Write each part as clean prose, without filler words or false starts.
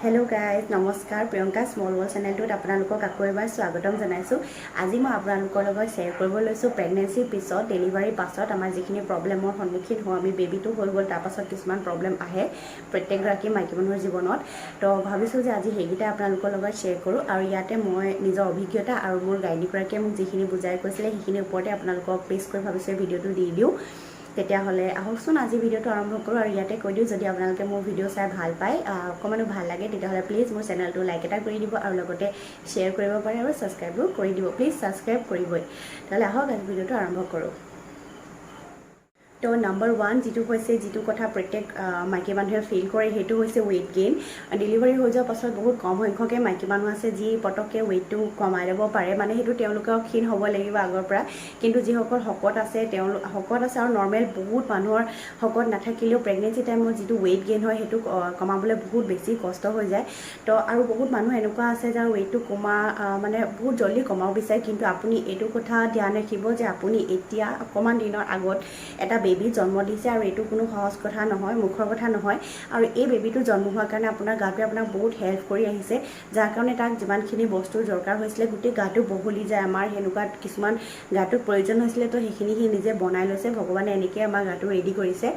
Hello' guys, নমস্কাৰ। Priyanka small world চেনেলটোত আপোনালোকক আকৌ এবাৰ স্বাগতম জনাইছোঁ। আজি মই আপোনালোকৰ লগত শ্বেয়াৰ কৰিব লৈছোঁ প্ৰেগনেঞ্চিৰ পিছত, ডেলিভাৰীৰ পাছত আমাৰ যিখিনি প্ৰব্লেমৰ সন্মুখীন হওঁ আমি। বেবীটো হৈ গ'ল, তাৰপাছত কিছুমান প্ৰব্লেম আহে প্ৰত্যেকগৰাকী মাইকী মানুহৰ জীৱনত। তো ভাবিছোঁ যে আজি সেইকেইটা আপোনালোকৰ লগত শ্বেয়াৰ কৰোঁ আৰু ইয়াতে মই নিজৰ অভিজ্ঞতা আৰু মোৰ গাইনীগৰাকীয়ে মোক যিখিনি বুজাই কৈছিলে, সেইখিনিৰ ওপৰতে আপোনালোকক পেছ কৰি ভাবিছোঁ ভিডিঅ'টো দি দিওঁ। তেতিয়াহ'লে আহকচোন, আজি ভিডিঅ'টো আৰম্ভ কৰোঁ। আৰু ইয়াতে কৈ দিওঁ, যদি আপোনালোকে মোৰ ভিডিঅ' চাই ভাল পায়, অকণমানো ভাল লাগে, তেতিয়াহ'লে প্লিজ মোৰ চেনেলটো লাইক এটা কৰি দিব আৰু লগতে শ্বেয়াৰ কৰিব পাৰে আৰু ছাবস্ক্ৰাইবো কৰি দিব। প্লিজ ছাবস্ক্ৰাইব কৰিবই। তেতিয়াহ'লে আহক, আজি ভিডিঅ'টো আৰম্ভ কৰোঁ। তো নাম্বাৰ ওৱান যিটো হৈছে, যিটো কথা প্ৰত্যেক মাইকী মানুহে ফিল কৰে, সেইটো হৈছে ৱেইট গেইন। ডেলিভাৰী হৈ যোৱাৰ পাছত বহুত কম সংখ্যকে মাইকী মানুহ আছে যি পটককৈ ৱেইটটো কমাই ল'ব পাৰে। মানে সেইটো তেওঁলোকেও ক্ষীণ হ'ব লাগিব আগৰ পৰা। কিন্তু যিসকল শকত আছে, তেওঁলোক শকত আছে আৰু নৰ্মেল বহুত মানুহৰ শকত নাথাকিলেও প্ৰেগনেঞ্চি টাইমত যিটো ৱেইট গেইন হয়, সেইটো কমাবলৈ বহুত বেছি কষ্ট হৈ যায়। তো আৰু বহুত মানুহ এনেকুৱা আছে যাৰ ৱেইটটো কমা মানে বহুত জল্দি কমাব বিচাৰে। কিন্তু আপুনি এইটো কথা ধ্যান ৰাখিব যে আপুনি এতিয়া অকণমান দিনৰ আগত এটা বেবী জন্ম দিছে আৰু এইটো কোনো সহজ কথা নহয়, মুখৰ কথা নহয়। আৰু এই বেবীটো জন্ম হোৱাৰ কাৰণে আপোনাৰ গাটোৱে আপোনাক বহুত হেল্প কৰি আহিছে, যাৰ কাৰণে তাক যিমানখিনি বস্তুৰ দৰকাৰ হৈছিলে, গোটেই গাটো বহলি যায় আমাৰ, সেনেকুৱা কিছুমান গাটোক প্ৰয়োজন হৈছিলে, তো সেইখিনি সি নিজে বনাই লৈছে। ভগৱানে এনেকৈয়ে আমাৰ গাটো ৰেডি কৰিছে।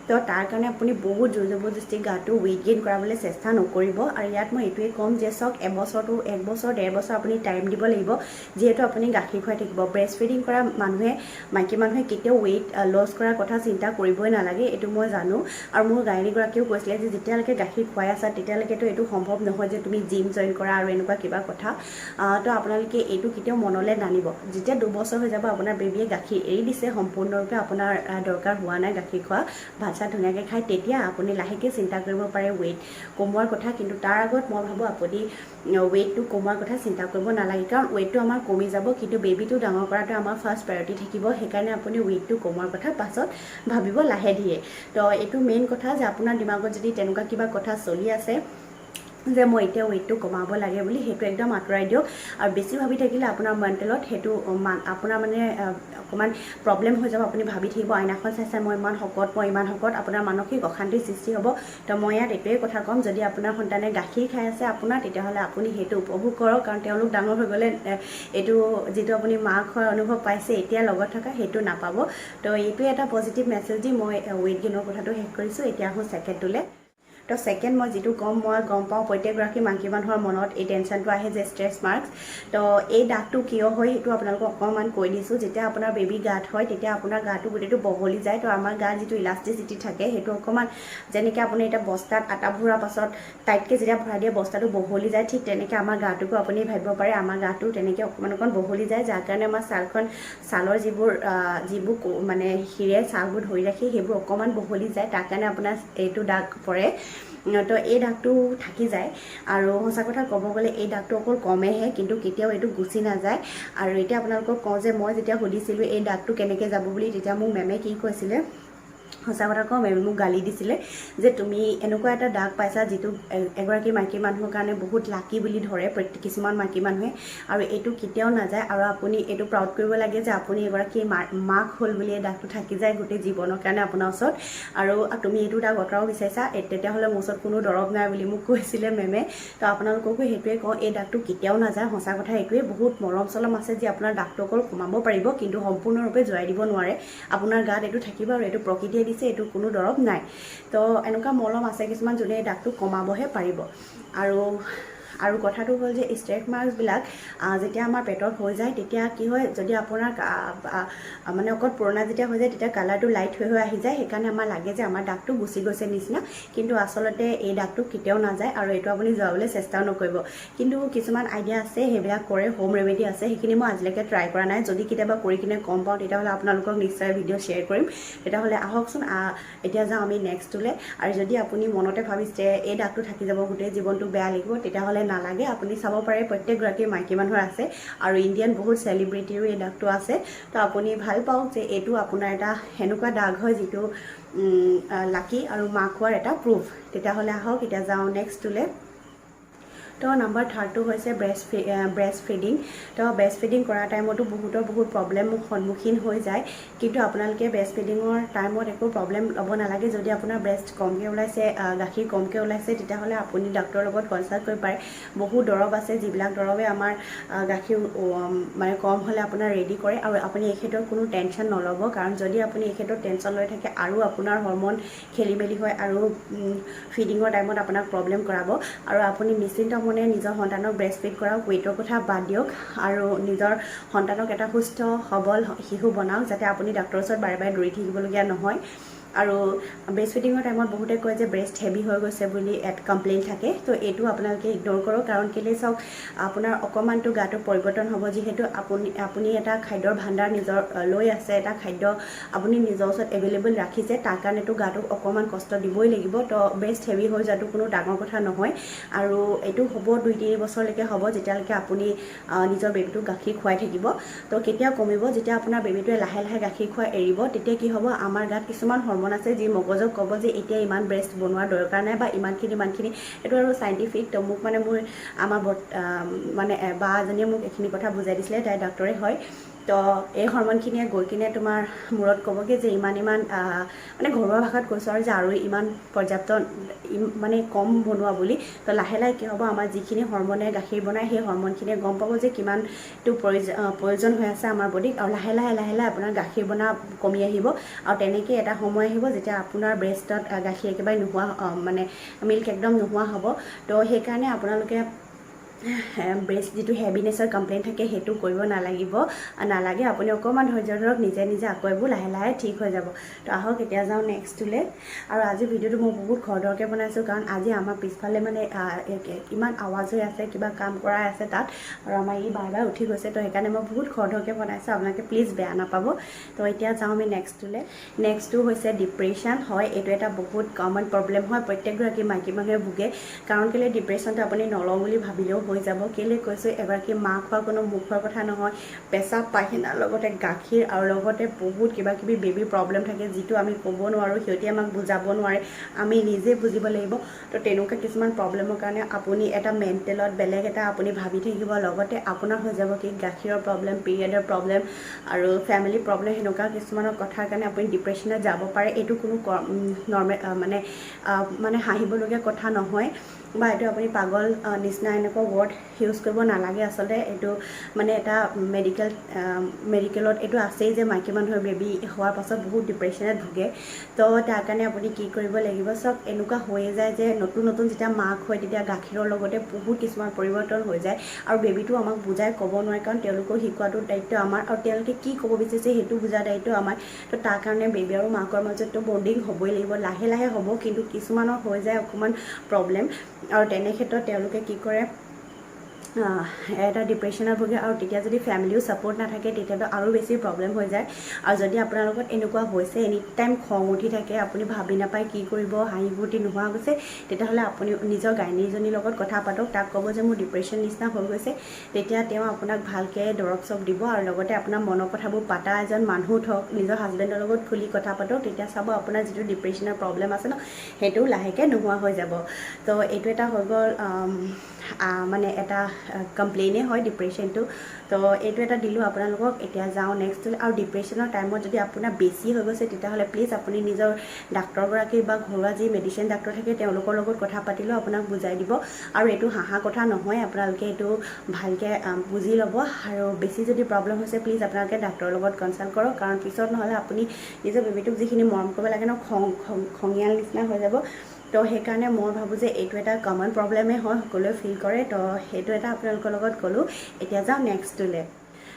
তো তাৰ কাৰণে আপুনি বহুত জোৰ জবৰদস্তি গাটো ৱেইট গেইন কৰাবলৈ চেষ্টা নকৰিব। আৰু ইয়াত মই এইটোৱে ক'ম যে চাওক, এবছৰটো, এক বছৰ, ডেৰ বছৰ আপুনি টাইম দিব লাগিব, যিহেতু আপুনি গাখীৰ খুৱাই থাকিব। ব্ৰেষ্ট ফিডিং কৰা মানুহে, মাইকী মানুহে কেতিয়াও ৱেইট লছ কৰাৰ কথা চিন্তা কৰিবই নালাগে। এইটো মই জানো আৰু মোৰ গাইনীগৰাকীয়েও কৈছিলে যে যেতিয়ালৈকে গাখীৰ খুৱাই আছা, তেতিয়ালৈকেতো এইটো সম্ভৱ নহয় যে তুমি জিম জইন কৰা আৰু এনেকুৱা কিবা কথা। তো আপোনালোকে এইটো কেতিয়াও মনলৈ নানিব। যেতিয়া 2 বছৰ হৈ যাব, আপোনাৰ বেবীয়ে গাখীৰ এৰি দিছে সম্পূৰ্ণৰূপে, আপোনাৰ দৰকাৰ হোৱা নাই গাখীৰ খোৱা, ভাত চাত ধুনীয়াকৈ খায়, তেতিয়া আপুনি লাহেকৈ চিন্তা কৰিব পাৰে ৱেইট কমোৱাৰ কথা। কিন্তু তাৰ আগত মই ভাবোঁ আপুনি ৱেইটটো কমোৱাৰ কথা চিন্তা কৰিব নালাগে, কাৰণ ৱেইটটো আমাৰ কমি যাব, কিন্তু বেবীটো ডাঙৰ কৰাটো আমাৰ ফাৰ্ষ্ট প্ৰায়ৰিটি থাকিব। সেইকাৰণে আপুনি ৱেইটটো কমোৱাৰ কথা পাছত ভাবিব লাহে ধীৰে। তো এইটো মেইন কথা যে আপোনাৰ দিমাগত যদি তেনেকুৱা কিবা কথা চলি আছে যে মই এতিয়া ৱেইটটো কমাব লাগে বুলি, সেইটো একদম আঁতৰাই দিয়ক। আৰু বেছি ভাবি থাকিলে আপোনাৰ মেণ্টেলত সেইটো আপোনাৰ মানে অকণমান প্ৰব্লেম হৈ যাব। আপুনি ভাবি থাকিব আইনাখন চাই চাই, মই ইমান শকত, মই ইমান শকত, আপোনাৰ মানসিক অশান্তিৰ সৃষ্টি হ'ব। তো মই ইয়াত এইটোৱে কথা ক'ম, যদি আপোনাৰ সন্তানে গাখীৰ খাই আছে আপোনাৰ, তেতিয়াহ'লে আপুনি সেইটো উপভোগ কৰক, কাৰণ তেওঁলোক ডাঙৰ হৈ গ'লে এইটো যিটো আপুনি মাক হোৱাৰ অনুভৱ পাইছে এতিয়া লগত থকা, সেইটো নাপাব। তো এইটোৱে এটা পজিটিভ মেছেজ দি মই ৱেইট গেইনৰ কথাটো শেষ কৰিছোঁ। এতিয়া আহোঁ ছেকেণ্ডটোলৈ। তো ছেকেণ্ড মই যিটো ক'ম, মই গম পাওঁ প্ৰত্যেকগৰাকী মাইকী মানুহৰ মনত এই টেনশ্যনটো আহে যে ষ্ট্ৰেচ মাৰ্কছ। তো এই দাগটো কিয় হয়, সেইটো আপোনালোকক অকণমান কৈ দিছোঁ। যেতিয়া আপোনাৰ বেবী গাত হয়, তেতিয়া আপোনাৰ গাটো গোটেইটো বহলি যায়। তো আমাৰ গাৰ যিটো ইলাষ্টিচিটি থাকে, সেইটো অকণমান, যেনেকৈ আপুনি এতিয়া বস্তাত আটা ভৰোৱাৰ পাছত টাইটকৈ যেতিয়া ভৰাই দিয়ে, বস্তাটো বহলি যায়, ঠিক তেনেকৈ আমাৰ গাটোকো আপুনি ভাবিব পাৰে। আমাৰ গাটো তেনেকৈ অকণমান অকণমান বহলি যায়, যাৰ কাৰণে আমাৰ ছালখন, ছালৰ যিবোৰ মানে শিৰে ছালবোৰ ধৰি ৰাখি, সেইবোৰ অকণমান বহলি যায়। তাৰ কাৰণে আপোনাৰ এইটো দাগ পৰে। তো এই দাগটো থাকি যায়। আৰু সঁচা কথা ক'ব গ'লে এই দাগটো অকল কমেহে, কিন্তু কেতিয়াও এইটো গুচি নাযায়। আৰু এতিয়া আপোনালোকক কওঁ যে মই যেতিয়া সুধিছিলোঁ এই দাগটো কেনেকৈ যাব বুলি, তেতিয়া মোক মেমে কি কৈছিলে। সঁচা কথা কওঁ, মেমে মোক গালি দিছিলে যে তুমি এনেকুৱা এটা দাগ পাইছা যিটো এগৰাকী মাইকী মানুহৰ কাৰণে বহুত লাকি বুলি ধৰে প্ৰত্যেক কিছুমান মাইকী মানুহে, আৰু এইটো কেতিয়াও নাযায়। আৰু আপুনি এইটো প্ৰাউড কৰিব লাগে যে আপুনি এগৰাকী মাক হ'ল বুলি এই দাগটো থাকি যায় গোটেই জীৱনৰ কাৰণে আপোনাৰ ওচৰত, আৰু তুমি এইটো দাগ আঁতৰাব বিচাৰিছা, তেতিয়াহ'লে মোৰ ওচৰত কোনো দৰৱ নাই বুলি মোক কৈছিলে মেমে। তো আপোনালোককো সেইটোৱে কওঁ, এই দাগটো কেতিয়াও নাযায়। সঁচা কথা এইটোৱে। বহুত মলম চলম আছে যি আপোনাৰ দাগটো অকল কমাব পাৰিব, কিন্তু সম্পূৰ্ণৰূপে জোৱাই দিব নোৱাৰে। আপোনাৰ গাত এইটো থাকিব আৰু এইটো প্ৰকৃতিয়ে দিছে, এইটো কোনো দৰৱ নাই। তো এনেকুৱা মলম আছে কিছুমান যোনে এই দাগটো কমাবহে পাৰিব। আৰু কথাটো হ'ল যে ষ্ট্ৰেচ মাৰ্কছবিলাক যেতিয়া আমাৰ পেটত হৈ যায়, তেতিয়া কি হয়, যদি আপোনাৰ মানে অকল পুৰণা যেতিয়া হৈ যায়, তেতিয়া কালাৰটো লাইট হৈ হৈ আহি যায়। সেইকাৰণে আমাৰ লাগে যে আমাৰ দাগটো গুচি গৈছে নিচিনা। কিন্তু আচলতে এই দাগটো কেতিয়াও নাযায় আৰু এইটো আপুনি যোৱাবলৈ চেষ্টাও নকৰিব। কিন্তু কিছুমান আইডিয়া আছে, সেইবিলাক কৰে, হোম ৰেমেডি আছে, সেইখিনি মই আজিলৈকে ট্ৰাই কৰা নাই। যদি কেতিয়াবা কৰি কিনে গম পাওঁ, তেতিয়াহ'লে আপোনালোকক নিশ্চয় ভিডিঅ' শ্বেয়াৰ কৰিম। তেতিয়াহ'লে আহকচোন, এতিয়া যাওঁ আমি নেক্সটটোলৈ। আৰু যদি আপুনি মনতে ভাবিছে এই দাগটো থাকি যাব গোটেই জীৱনটো, বেয়া লাগিব, তেতিয়াহ'লে নালাগে। আপুনি চাব পাৰে, প্ৰত্যেকগৰাকী মাইকী মানুহৰ আছে আৰু ইণ্ডিয়ান বহুত চেলিব্ৰিটিৰো এই দাগটো আছে। তো আপুনি ভাল পাওক যে এইটো আপোনাৰ এটা সেনেকুৱা দাগ হয় যিটো লাকি আৰু মাক হোৱাৰ এটা প্ৰুফ। তেতিয়াহ'লে আহক, এতিয়া যাওঁ নেক্সটটোলৈ। তো তো নাম্বাৰ থাৰ্ডটো হৈছে ব্ৰেষ্ট ফিডিং। তো ব্ৰেষ্ট ফিডিং কৰা টাইমতো বহুতৰ বহুত প্ৰব্লেম সন্মুখীন হৈ যায়। কিন্তু আপোনালোকে ব্ৰেষ্ট ফিডিঙৰ টাইমত একো প্ৰব্লেম ল'ব নালাগে। যদি আপোনাৰ ব্ৰেষ্ট কমকৈ ওলাইছে, গাখীৰ কমকৈ ওলাইছে, তেতিয়াহ'লে আপুনি ডাক্তৰৰ লগত কনচাল্ট কৰিব পাৰে। বহুত দৰৱ আছে, যিবিলাক দৰৱে আমাৰ গাখীৰ মানে কম হ'লে আপোনাৰ ৰেডি কৰে। আৰু আপুনি এই ক্ষেত্ৰত কোনো টেনশ্যন নল'ব, কাৰণ যদি আপুনি এই ক্ষেত্ৰত টেনশ্যন লৈ থাকে আৰু আপোনাৰ হৰম'ন খেলি মেলি হয় আৰু ফিডিঙৰ টাইমত আপোনাক প্ৰব্লেম কৰাব। আৰু আপুনি নিশ্চিন্ত মনে নিজৰ সন্তানক ব্ৰেষ্ট ফিড কৰাওক, ৱেইটৰ কথা বাদ দিয়ক আৰু নিজৰ সন্তানক এটা সুস্থ সবল শিশু বনাওক, যাতে আপুনি ডাক্তৰৰ ওচৰত বাৰে বাৰে দৌৰি থাকিবলগীয়া নহয়। আৰু ব্ৰেষ্ট ফিডিঙৰ টাইমত বহুতে কয় যে ব্ৰেষ্ট হেভি হৈ গৈছে বুলি এক কমপ্লেইন থাকে। তো এইটো আপোনালোকে ইগন'ৰ কৰক। কাৰণ কেলৈ চাওক, আপোনাৰ অকণমানটো গাটো পৰিৱৰ্তন হ'ব, যিহেতু আপুনি এটা খাদ্যৰ ভাণ্ডাৰ নিজৰ লৈ আছে, এটা খাদ্য আপুনি নিজৰ ওচৰত এভেইলেবল ৰাখিছে, তাৰ কাৰণেতো গাটোক অকণমান কষ্ট দিবই লাগিব। তো ব্ৰেষ্ট হেভি হৈ যোৱাটো কোনো ডাঙৰ কথা নহয়। আৰু এইটো হ'ব 2-3 বছৰলৈকে হ'ব, যেতিয়ালৈকে আপুনি নিজৰ বেবীটোক গাখীৰ খুৱাই থাকিব। তো কেতিয়া কমিব? যেতিয়া আপোনাৰ বেবীটোৱে লাহে লাহে গাখীৰ খোৱা এৰিব, তেতিয়া কি হ'ব, আমাৰ গাত কিছুমান হৰম'ন আছে যি মগজক ক'ব যে এতিয়া ইমান ব্ৰেষ্ট বনোৱাৰ দৰকাৰ নাই বা ইমানখিনি ইমানখিনি। এইটো আৰু চাইণ্টিফিক। তো মোক মানে মোৰ আমাৰ বৰ মানে বা এজনীয়ে মোক এইখিনি কথা বুজাই দিছিলে, তাই ডাক্তৰে হয়। তো এই হৰম'নখিনিয়ে গৈ কিনে তোমাৰ মূৰত ক'বগৈ যে ইমান ইমান, মানে ঘৰুৱা ভাষাত কৈছোঁ আৰু, যে আৰু ইমান পৰ্যাপ্ত মানে কম বনোৱা বুলি। তো লাহে লাহে কি হ'ব, আমাৰ যিখিনি হৰম'নে গাখীৰ বনায়, সেই হৰম'নখিনিয়ে গম পাব যে কিমানটো প্ৰয়োজন হৈ আছে আমাৰ বডিক। আৰু লাহে লাহে লাহে লাহে আপোনাৰ গাখীৰ বনা কমি আহিব আৰু তেনেকৈ এটা সময় আহিব যেতিয়া আপোনাৰ ব্ৰেষ্টত গাখীৰ একেবাৰে নোহোৱা, মানে মিল্ক একদম নোহোৱা হ'ব। তো সেইকাৰণে আপোনালোকে ব্ৰেষ্ট যিটো হেভিনেছৰ কমপ্লেইন থাকে, সেইটো কৰিব নালাগিব, নালাগে। আপুনি অকণমান ধৈৰ্য ধৰক, নিজে নিজে আকৌ এইবোৰ লাহে লাহে ঠিক হৈ যাব। তো আহক, এতিয়া যাওঁ নেক্সটটোলৈ। আৰু আজি ভিডিঅ'টো মই বহুত খৰধৰকৈ বনাইছোঁ, কাৰণ আজি আমাৰ পিছফালে মানে ইমান আৱাজ হৈ আছে, কিবা কাম কৰাই আছে তাত আৰু আমাৰ ই বাৰ বাৰ উঠি গৈছে। তো সেইকাৰণে মই বহুত খৰধৰকৈ বনাইছোঁ, আপোনালোকে প্লিজ বেয়া নাপাব। তো এতিয়া যাওঁ আমি নেক্সটটোলৈ। নেক্সটটো হৈছে ডিপ্ৰেশ্যন হয়। এইটো এটা বহুত কমন প্ৰব্লেম হয়, প্ৰত্যেকগৰাকী মাইকী মানুহে ভোগে। কাৰণ কেলৈ, ডিপ্ৰেশ্যনটো আপুনি নলওঁ বুলি ভাবিলেও হৈ যাব। কেলৈ কৈছোঁ, এগৰাকী মাক হোৱা কোনো মুখৰ কথা নহয়। পেচাব, পায়খানাৰ লগতে গাখীৰ আৰু লগতে বহুত কিবা কিবি বেবী প্ৰব্লেম থাকে, যিটো আমি ক'ব নোৱাৰোঁ, সিহঁতে আমাক বুজাব নোৱাৰে, আমি নিজে বুজিব লাগিব। তো তেনেকুৱা কিছুমান প্ৰব্লেমৰ কাৰণে আপুনি এটা মেণ্টেলত বেলেগ এটা আপুনি ভাবি থাকিব। লগতে আপোনাৰ হৈ যাব কি, গাখীৰৰ প্ৰব্লেম, পিৰিয়ডৰ প্ৰব্লেম আৰু ফেমিলি প্ৰব্লেম, সেনেকুৱা কিছুমানৰ কথাৰ কাৰণে আপুনি ডিপ্ৰেশ্যনত যাব পাৰে। এইটো কোনো নৰ্মেল মানে হাঁহিবলগীয়া কথা নহয় বা এইটো আপুনি পাগল নিচিনা এনেকুৱা ৱৰ্ড ইউজ কৰিব নালাগে। আচলতে এইটো মানে এটা মেডিকেলত এইটো আছেই যে মাইকী মানুহৰ বেবী হোৱাৰ পাছত বহুত ডিপ্ৰেশ্যনত ভোগে। তো তাৰ কাৰণে আপুনি কি কৰিব লাগিব চাওক, এনেকুৱা হৈয়ে যায় যে নতুন নতুন যেতিয়া মাক হয়, তেতিয়া গাখীৰৰ লগতে বহুত কিছুমান পৰিৱৰ্তন হৈ যায় আৰু বেবীটো আমাক বুজাই ক'ব নোৱাৰে, কাৰণ তেওঁলোকেও শিকোৱাটো দায়িত্ব আমাৰ আৰু তেওঁলোকে কি ক'ব বিচাৰিছে সেইটো বুজাৰ দায়িত্ব আমাৰ। তো তাৰ কাৰণে বেবী আৰু মাকৰ মাজততো বণ্ডিং হ'বই লাগিব, লাহে লাহে হ'ব, কিন্তু কিছুমানৰ হৈ যায় অকণমান প্ৰব্লেম আৰু তেনে ক্ষেত্ৰত তেওঁলোকে কি কৰে, এটা ডিপ্ৰেশ্যনত ভোগে। আৰু তেতিয়া যদি ফেমিলিও ছাপৰ্ট নাথাকে, তেতিয়াতো আৰু বেছি প্ৰব্লেম হৈ যায়। আৰু যদি আপোনাৰ লগত এনেকুৱা হৈছে, এনি টাইম খং উঠি থাকে, আপুনি ভাবি নাপায় কি কৰিব, হাঁহি ফূৰ্তি নোহোৱা গৈছে, তেতিয়াহ'লে আপুনি নিজৰ গাইনীজনীৰ লগত কথা পাতক। তাক ক'ব যে মোৰ ডিপ্ৰেশ্যন নিচিনা হৈ গৈছে। তেতিয়া তেওঁ আপোনাক ভালকৈ দৰৱ চৰৱ দিব। আৰু লগতে আপোনাৰ মনৰ কথাবোৰ পাতা এজন মানুহ থওক, নিজৰ হাজবেণ্ডৰ লগত খুলি কথা পাতক। তেতিয়া চাব আপোনাৰ যিটো ডিপ্ৰেশ্যনৰ প্ৰব্লেম আছে ন, সেইটো লাহেকৈ নোহোৱা হৈ যাব। তো এইটো এটা হৈ গ'ল, মানে এটা কমপ্লেইনেই হয় ডিপ্ৰেশ্যনটো। তো এইটো এটা দিলোঁ আপোনালোকক। এতিয়া যাওঁ নেক্সট। আৰু ডিপ্ৰেশ্যনৰ টাইমত যদি আপোনাৰ বেছি হৈ গৈছে, তেতিয়াহ'লে প্লিজ আপুনি নিজৰ ডাক্তৰগৰাকী বা ঘৰুৱা যি মেডিচিন ডাক্তৰ থাকে, তেওঁলোকৰ লগত কথা পাতিলেও আপোনাক বুজাই দিব। আৰু এইটো হাঁহা কথা নহয়, আপোনালোকে এইটো ভালকৈ বুজি ল'ব। আৰু বেছি যদি প্ৰব্লেম হৈছে, প্লিজ আপোনালোকে ডাক্তৰৰ লগত কনচাল্ট কৰক, কাৰণ পিছত নহ'লে আপুনি নিজৰ বেবীটোক যিখিনি মৰম কৰিব লাগে ন, খং খং খঙীয়াল নিচিনা হৈ যাব। তো সেইকাৰণে মই ভাবোঁ যে এইটো এটা কমন প্ৰব্লেমেই হয়, সকলোৱে ফিল কৰে। তো সেইটো এটা আপোনালোকৰ লগত ক'লোঁ। এতিয়া যাওঁ নেক্সটটোলৈ।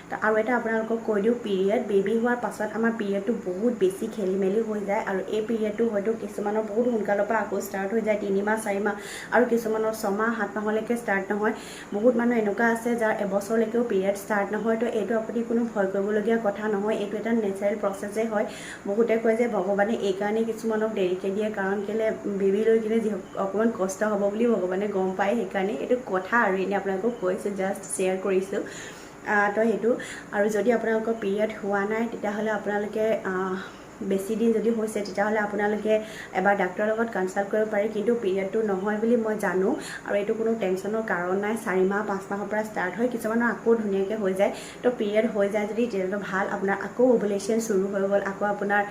তো আৰু এটা আপোনালোকক কৈ দিওঁ, পিৰিয়ড। বেবী হোৱাৰ পাছত আমাৰ পিৰিয়ডটো বহুত বেছি খেলি মেলি হৈ যায়। আৰু এই পিৰিয়ডটো হয়তো কিছুমানৰ বহুত সোনকালৰ পৰা আকৌ ষ্টাৰ্ট হৈ যায়, 3 মাহ, 4 মাহ, আৰু কিছুমানৰ 6 মাহ, 7 মাহলৈকে ষ্টাৰ্ট নহয়। বহুত মানুহ এনেকুৱা আছে যাৰ এবছৰলৈকেও পিৰিয়ড ষ্টাৰ্ট নহয়। তো এইটো আপুনি কোনো ভয় কৰিবলগীয়া কথা নহয়, এইটো এটা নেচাৰেল প্ৰচেছেই হয়। বহুতে কয় যে ভগৱানে এইকাৰণেই কিছুমানক দেৰিকৈ দিয়ে, কাৰণ কেলৈ বেবী লৈ কিনে যি অকণমান কষ্ট হ'ব বুলি ভগৱানে গম পায় সেইকাৰণে। এইটো কথা আৰু এনেই আপোনালোকক কৈছোঁ, জাষ্ট শ্বেয়াৰ কৰিছোঁ। তো সেইটো। আৰু যদি আপোনালোকৰ পিৰিয়ড হোৱা নাই, তেতিয়াহ'লে আপোনালোকে বেছি দিন যদি হৈছে, তেতিয়াহ'লে আপোনালোকে এবাৰ ডাক্তৰৰ লগত কনচাল্ট কৰিব পাৰে। কিন্তু পিৰিয়ডটো নহয় বুলি মই জানো আৰু এইটো কোনো টেনশ্যনৰ কাৰণ নাই। 4 মাহ 5 মাহৰ পৰা ষ্টাৰ্ট হয়, কিছুমানৰ আকৌ ধুনীয়াকৈ হৈ যায়। তো পিৰিয়ড হৈ যায় যদি, তেতিয়াহ'লে ভাল। আপোনাৰ আকৌ অভুলেশ্যন চুৰু হৈ গ'ল, আকৌ আপোনাৰ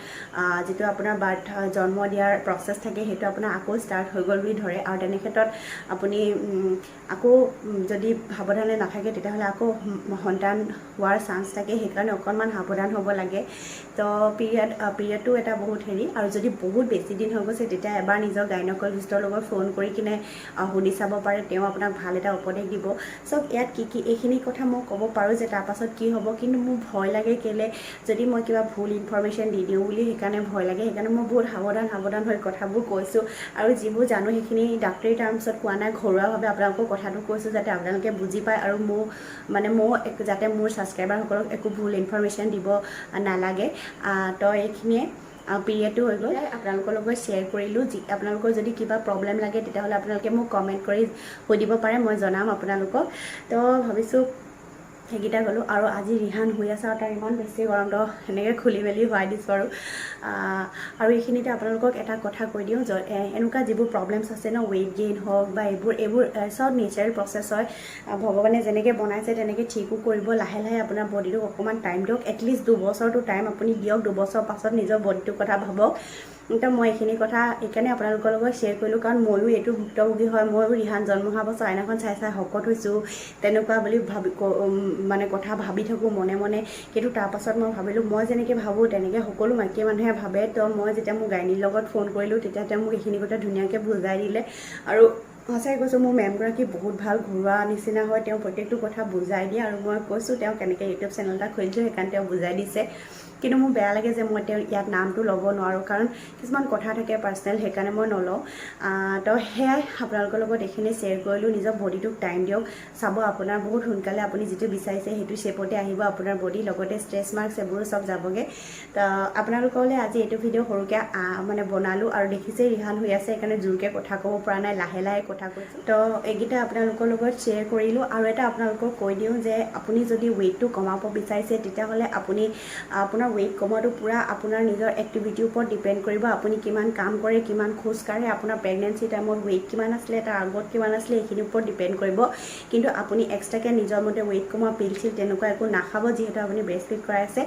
যিটো আপোনাৰ বাৰ্থ, জন্ম দিয়াৰ প্ৰচেছ থাকে, সেইটো আপোনাৰ আকৌ ষ্টাৰ্ট হৈ গ'ল বুলি ধৰে। আৰু তেনে ক্ষেত্ৰত আপুনি আকৌ যদি সাৱধানে নাথাকে, তেতিয়াহ'লে আকৌ সন্তান হোৱাৰ চান্স থাকে। সেইকাৰণে অকণমান সাৱধান হ'ব লাগে। তো পিৰিয়ডটো এটা বহুত হেৰি। আৰু যদি বহুত বেছি দিন হৈ গৈছে, তেতিয়া এবাৰ নিজৰ গাইনকলজিষ্টৰ লগত ফোন কৰি কিনে সুধি চাব পাৰে। তেওঁ আপোনাক ভাল এটা উপদেশ দিব। চব ইয়াত কি কি এইখিনি কথা মই ক'ব পাৰোঁ যে তাৰপাছত কি হ'ব, কিন্তু মোৰ ভয় লাগে। কেলৈ, যদি মই কিবা ভুল ইনফৰ্মেশ্যন দি দিওঁ বুলি, সেইকাৰণে ভয় লাগে। সেইকাৰণে মই বহুত সাৱধান সাৱধান হৈ কথাবোৰ কৈছোঁ আৰু যিবোৰ জানো সেইখিনি ডাক্তৰী টাৰ্মছত কোৱা নাই, ঘৰুৱাভাৱে আপোনালোকক কথাটো কৈছোঁ, যাতে আপোনালোকে বুজি পায় আৰু মোৰ মানে ময়ো একো যাতে মোৰ ছাবস্ক্ৰাইবাৰসকলক একো ভুল ইনফৰ্মেশ্যন দিব নালাগে। তো এইখিনিয়ে পিৰিয়ডটো হৈ গ'ল, আপোনালোকৰ লগত শ্বেয়াৰ কৰিলোঁ। যি আপোনালোকৰ যদি কিবা প্ৰব্লেম লাগে, তেতিয়াহ'লে আপোনালোকে মোক কমেণ্ট কৰি সুধিব পাৰে, মই জনাম আপোনালোকক। তো ভাবিছোঁ সেইকেইটা গ'লোঁ। আৰু আজি ৰিহান শুই আছে আৰু তাৰ ইমান বেছি গৰম, তো সেনেকৈ খুলি মেলি শুৱাই দিছোঁ। আৰু এইখিনিতে আপোনালোকক এটা কথা কৈ দিওঁ, এনেকুৱা যিবোৰ প্ৰব্লেমছ আছে ন, ৱেইট গেইন হওক বা এইবোৰ চব নেচাৰেল প্ৰচেছ হয়। ভগৱানে যেনেকৈ বনাইছে তেনেকৈ ঠিকো কৰিব লাহে লাহে। আপোনাৰ বডিটোক অকণমান টাইম দিয়ক, এটলিষ্ট 2 বছৰটো টাইম আপুনি দিয়ক। 2 বছৰ পাছত নিজৰ বডিটোৰ কথা ভাবক। তো মই এইখিনি কথা এইকাৰণে আপোনালোকৰ লগত শ্বেয়াৰ কৰিলোঁ, কাৰণ ময়ো এইটো ভুক্তভোগী হয়। ময়ো ৰিহান জন্ম হোৱাৰ পাছত আইনাখন চাই চাই শকত হৈছোঁ তেনেকুৱা বুলি ভাবি মানে কথা ভাবি থাকোঁ মনে মনে। কিন্তু তাৰপাছত মই ভাবিলোঁ, মই যেনেকৈ ভাবোঁ তেনেকৈ সকলো মাইকী মানুহে ভাবে। তো মই যেতিয়া মোৰ গাইনীৰ লগত ফোন কৰিলোঁ, তেতিয়া তেওঁ মোক এইখিনি কথা ধুনীয়াকৈ বুজাই দিলে। আৰু সঁচাকৈ কৈছোঁ, মোৰ মেমগৰাকী বহুত ভাল, ঘৰুৱা নিচিনা হয়। তেওঁ প্ৰত্যেকটো কথা বুজাই দিয়ে। আৰু মই কৈছোঁ তেওঁ কেনেকৈ ইউটিউব চেনেল এটা খুলিছোঁ, সেইকাৰণে তেওঁ বুজাই দিছে। কিন্তু মোৰ বেয়া লাগে যে মই তেওঁৰ ইয়াত নামটো ল'ব নোৱাৰোঁ, কাৰণ কিছুমান কথা থাকে পাৰ্চনেল, সেইকাৰণে মই নলওঁ। তো সেয়াই আপোনালোকৰ লগত এইখিনি শ্বেয়াৰ কৰিলোঁ। নিজৰ বডিটোক টাইম দিয়ক, চাব আপোনাৰ বহুত সোনকালে আপুনি যিটো বিচাৰিছে সেইটো শ্বেপতে আহিব আপোনাৰ বডি, লগতে ষ্ট্ৰেচ মাৰ্কছ এইবোৰো চব যাবগৈ। তো আপোনালোকলৈ আজি এইটো ভিডিঅ' সৰুকৈ মানে বনালোঁ। আৰু দেখিছেই ৰিহান শুই আছে, সেইকাৰণে জোৰকৈ কথা ক'ব পৰা নাই, লাহে লাহে কথা কৈছোঁ। তো এইকেইটা আপোনালোকৰ লগত শ্বেয়াৰ কৰিলোঁ। আৰু এটা আপোনালোকক কৈ দিওঁ যে আপুনি যদি ৱেইটটো কমাব বিচাৰিছে, তেতিয়াহ'লে আপুনি আপোনাৰ ৱেইট কমোৱাটো পূৰা আপোনাৰ নিজৰ এক্টিভিটিৰ ওপৰত ডিপেণ্ড কৰিব। আপুনি কিমান কাম কৰে, কিমান খোজ কাঢ়ে, আপোনাৰ প্ৰেগনেঞ্চি টাইমত ৱেইট কিমান আছিলে, তাৰ আগত কিমান আছিলে, এইখিনিৰ ওপৰত ডিপেণ্ড কৰিব। কিন্তু আপুনি এক্সট্ৰাকৈ নিজৰ মতে ৱেইট কমোৱা পিল চিল তেনেকুৱা একো নাখাব, যিহেতু আপুনি ব্ৰেষ্ট ফিড কৰাই আছে।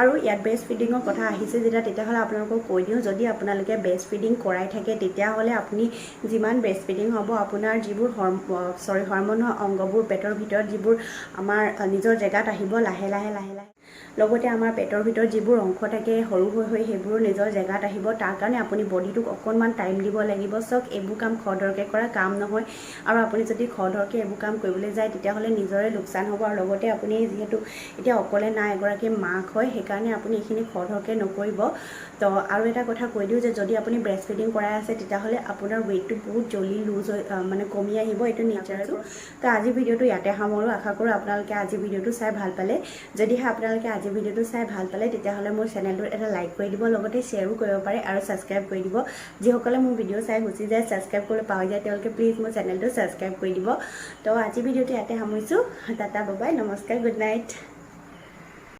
আৰু ইয়াত ব্ৰেষ্ট ফিডিঙৰ কথা আহিছে যেতিয়া, তেতিয়াহ'লে আপোনালোকক কৈ দিওঁ, যদি আপোনালোকে ব্ৰেষ্ট ফিডিং কৰাই থাকে, তেতিয়াহ'লে আপুনি যিমান ব্ৰেষ্ট ফিডিং হ'ব, আপোনাৰ যিবোৰ চৰি হৰম'নৰ অংগবোৰ পেটৰ ভিতৰত যিবোৰ আমাৰ নিজৰ জেগাত আহিব লাহে লাহে লাহে লাহে, লগতে আমাৰ পেটৰ ভিতৰত যিবোৰ অংশ থাকে সৰু হৈ হৈ সেইবোৰো নিজৰ জেগাত আহিব। তাৰ কাৰণে আপুনি বডিটোক অকণমান টাইম দিব লাগিব। চাওক, এইবোৰ কাম খৰধৰকৈ কৰা কাম নহয়। আৰু আপুনি যদি খৰধৰকৈ এইবোৰ কাম কৰিবলৈ যায়, তেতিয়াহ'লে নিজৰে লোকচান হ'ব। আৰু লগতে আপুনি যিহেতু এতিয়া অকলে নাই, এগৰাকী মাক হয়, সেইকাৰণে আপুনি এইখিনি খৰধৰকৈ নকৰিব। তো আৰু এটা কথা কৈ দিওঁ যে যদি আপুনি ব্ৰেষ্ট ফিডিং কৰাই আছে, তেতিয়াহ'লে আপোনাৰ ৱেইটটো বহুত জল্দি লুজ হৈ মানে কমি আহিব, এইটো নেচাৰেল। তো আজি ভিডিঅ'টো ইয়াতে সামৰোঁ। আশা কৰোঁ আপোনালোকে আজি ভিডিঅ'টো চাই ভাল পালে। যদিহে আপোনালোকে আজি ভিডিঅ'টো চাই ভাল পালে, তেতিয়াহ'লে মোৰ চেনেলটোত এটা লাইক কৰি দিব, লগতে শ্বেয়াৰো কৰিব পাৰে আৰু ছাবস্ক্ৰাইব কৰি দিব। যিসকলে মোৰ ভিডিঅ' চাই গুচি যায়, ছাবস্ক্ৰাইব কৰিবলৈ পাহৰি যায়, তেওঁলোকে প্লিজ মোৰ চেনেলটো ছাবস্ক্ৰাইব কৰি দিব। তো আজি ভিডিঅ'টো ইয়াতে সামৰিছোঁ। টাটা, বাই, নমস্কাৰ, গুড নাইট।